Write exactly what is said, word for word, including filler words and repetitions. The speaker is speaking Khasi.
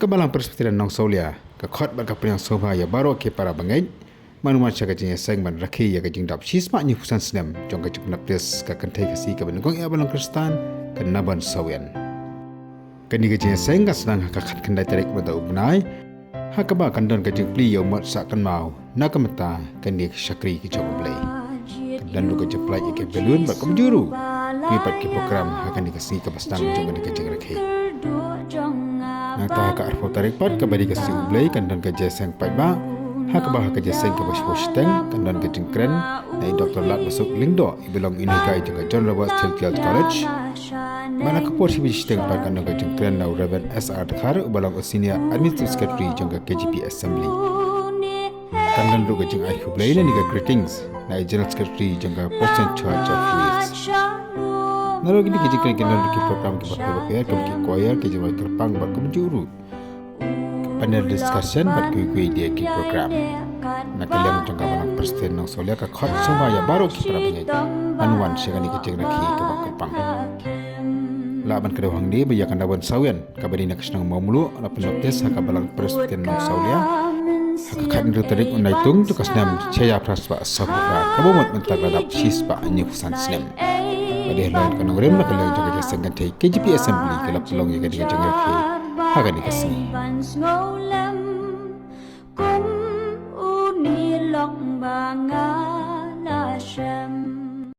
Ka Balang Presbyterian Nongsawlia ka khot bad ka pynïasoh ïa baroh ki para bangeit ban wan sha ka jingïaseng ban rakhe ïa ka jingdap shispah hynñiewphew san snem jong ka Jingpynbaptis ka kynthei Khasi kaba nyngkong ïa Balang Khristan ka Naban Sawian. Kane ka jingïaseng kan sdang ha ka khatkhyndai tarik mynta u bnai, ha kaba kan don ka jingplie ïa u mot sah kynmaw na ka bynta kane ka shakri ka jong U Blei. Kan don ruh ka jingpynlait ïa ki balloon bad kumjuh ruh kiwei pat ki program ha kane ka sngi kaba sdang jong kane ka jingrakhe. Nangta ha ka arphew tarik pat kaba dei ka Sngi U Blei kan don ka jingïaseng paidbah, ha kaba ha ka jingïaseng kaba shiphew shiteng kan don ka jingkren na i Doktor Latbasuk Lyngdoh iba long i nonghikai jong ka John Roberts Hill Girls College. Bad ha ka por shi baje shiteng pat kan don ka jingkren na u Reverend S R Dkhar uba long u Senior Administrative Secretary jong ka K J P Assembly. Kan don ruh ka jingai khublei lane ka greetings na i General Secretary jong ka Protestant Church of Wales. Nalor kine ki jingkren kin don ruh ki program kiba pher bapher kum ki choir, ki jingrwai kyrpang bad kumjuh ruh panel discussion bad kiwei kiwei de ki program. Na ka liang jong ka Balang Presbyterian Nongsawlia ka khot sngewbha ïa baroh ki para bangeit ban wan sha kane ka jingrakhe kaba kyrpang. Lah ban kdew hangne ba ïa ka Naban Sawian kaba dei na ka shnong Mawmluh la pynbaptis ha ka Balang Presbyterian Nongsawlia ha ka khathynriew tarik u Naitung jong ka snem shiphew phra spah sawphew phra kaba mut mynta ka dap shispah hynñiewphew san snem. Ka dei halor ka nongrim na ka liang jong ka jingïaseng kynthei K J P Assembly ka la pynlong ïa kane ka jingrakhe ha kane ka sngi. Kum u ni lok ba nga